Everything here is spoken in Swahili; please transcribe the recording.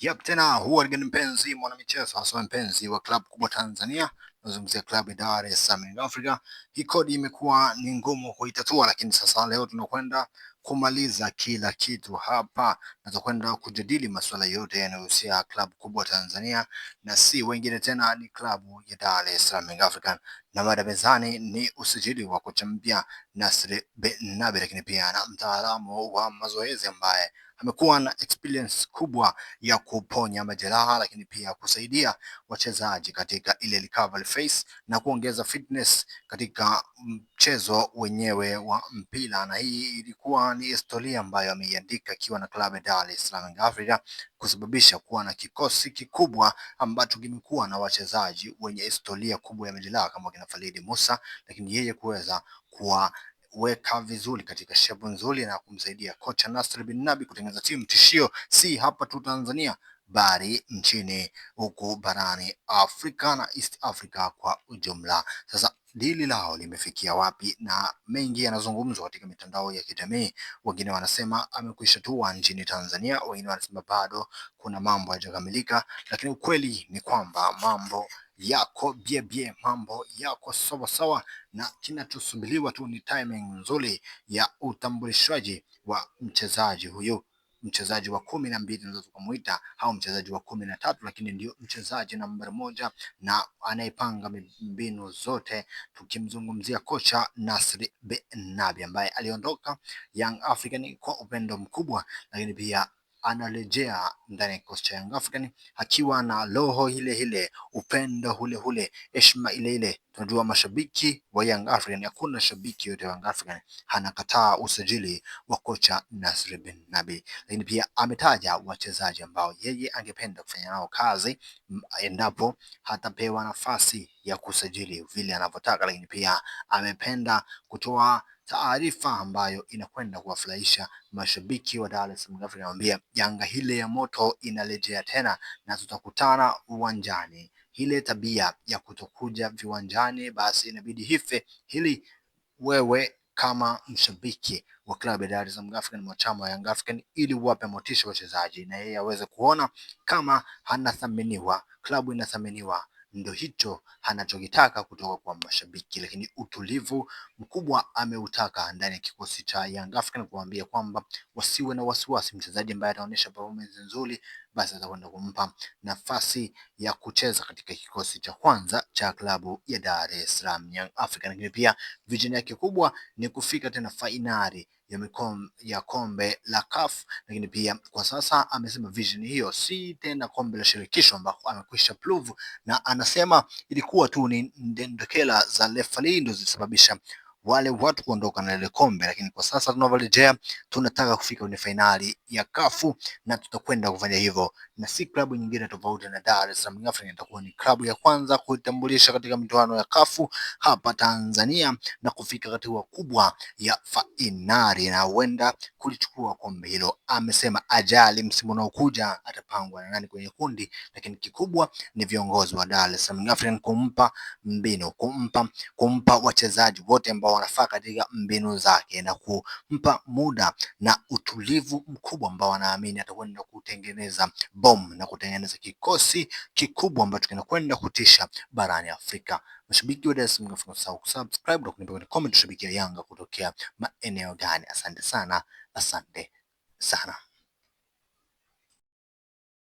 Yep, tena huwa ni mpenzi mwanamichezo, hasa mpenzi wa klabu kubwa Tanzania, nazungumzia klabu ya Dar es Salaam Young Africa. Hii kodi imekuwa ni ngumu kuitatua, lakini sasa leo tunakwenda kumaliza kila kitu hapa na tutakwenda kujadili masuala yote yanayohusia klabu kubwa Tanzania na si wengine tena, ni klabu ya Dar es Salaam Young African, na mada mezani ni usajili wa kocha mpya Nasri Bennabi, lakini pia na mtaalamu wa mazoezi ambaye amekuwa na experience kubwa ya kuponya majeraha, lakini pia kusaidia wachezaji katika ile recovery phase na kuongeza fitness katika mchezo wenyewe wa mpira, na hii ilikuwa ni historia ambayo ameiandika akiwa na klabu ya Dar es Salaam Africa, kusababisha kuwa na kikosi kikubwa ambacho kimekuwa na wachezaji wenye historia kubwa ya majeraha kama kina Faridi Musa, lakini yeye kuweza kuwa weka vizuri katika shepu nzuri na kumsaidia kocha Nasri bin Nabi kutengeneza timu tishio, si hapa tu Tanzania bali nchini huku barani Afrika na East Africa kwa ujumla. Sasa dili lao limefikia wapi? Na mengi yanazungumzwa katika mitandao ya kijamii. Wengine wanasema amekwisha tua nchini Tanzania, wengine wanasema bado kuna mambo hayajakamilika, lakini ukweli ni kwamba mambo yako biebie, mambo yako sawasawa, na kinachosubiriwa tu ni timing nzuri ya utambulishwaji wa mchezaji huyu, mchezaji wa 12 tunaweza tukamuita au mchezaji wa 13, lakini ndio mchezaji nambari moja na anayepanga mbinu zote, tukimzungumzia kocha Nasri Bennabi ambaye aliondoka Young African kwa upendo mkubwa, lakini pia anarejea ndani ya kikosi cha Young African akiwa na roho ile ile, upendo ule ule, heshima ile ile. Tunajua mashabiki wa Young African, hakuna shabiki yote wa Young African anakataa usajili wa kocha Nasri bin Nabi, lakini pia ametaja wachezaji ambao yeye angependa kufanya nao kazi endapo hatapewa nafasi ya kusajili vile anavyotaka, lakini pia amependa kutoa taarifa ambayo inakwenda kuwafurahisha mashabiki wa Dar es Salaam Africa. Anamwambia janga hile ya moto inarejea tena na tutakutana uwanjani. Ile tabia ya kutokuja viwanjani basi inabidi hife, hili wewe kama mshabiki wa klabu ya Dar es Salaam African, mwanachama wa Young African, ili uwape motisha wachezaji na yeye aweze kuona kama anathaminiwa, klabu inathaminiwa ndo hicho anachokitaka kutoka kwa mashabiki, lakini utulivu mkubwa ameutaka ndani ya kikosi cha Young African, kuambia kwamba wasiwe na wasiwasi. Mchezaji ambaye ataonyesha performance nzuri, basi atakwenda kumpa nafasi ya kucheza katika kikosi cha kwanza cha klabu ya Dar es Salaam Young African. Lakini pia vision yake kubwa ni kufika tena fainali ya kombe la CAF, lakini pia kwa sasa amesema vision hiyo si tena kombe la shirikisho ambako amekwisha prove, na anasema ilikuwa tu ni ndendekela za referee ndio zilisababisha wale watu kuondoka na ile kombe, lakini kwa sasa tunavyorejea, tunataka kufika kwenye fainali ya kafu na tutakwenda kufanya hivyo, na si klabu nyingine tofauti na Dar es Salaam Africa. Itakuwa ni klabu ya kwanza kuitambulisha katika michuano ya kafu hapa Tanzania na kufika katika kubwa ya fainali na huenda kulichukua kombe hilo. Amesema ajali msimu unaokuja atapangwa na nani kwenye kundi, lakini kikubwa ni viongozi wa Dar es Salaam African kumpa mbinu, kumpa wachezaji wote ambao wanafaa katika mbinu zake na kumpa muda na utulivu mkubwa ambao anaamini atakwenda kutengeneza bomu na kutengeneza kikosi kikubwa ambacho kinakwenda kutisha barani Afrika. Mashabiki wa Dar es Salaam, usisahau kusubscribe na kunipa kwenye comment, ushabikia Yanga kutokea maeneo gani? Asante sana, asante sana.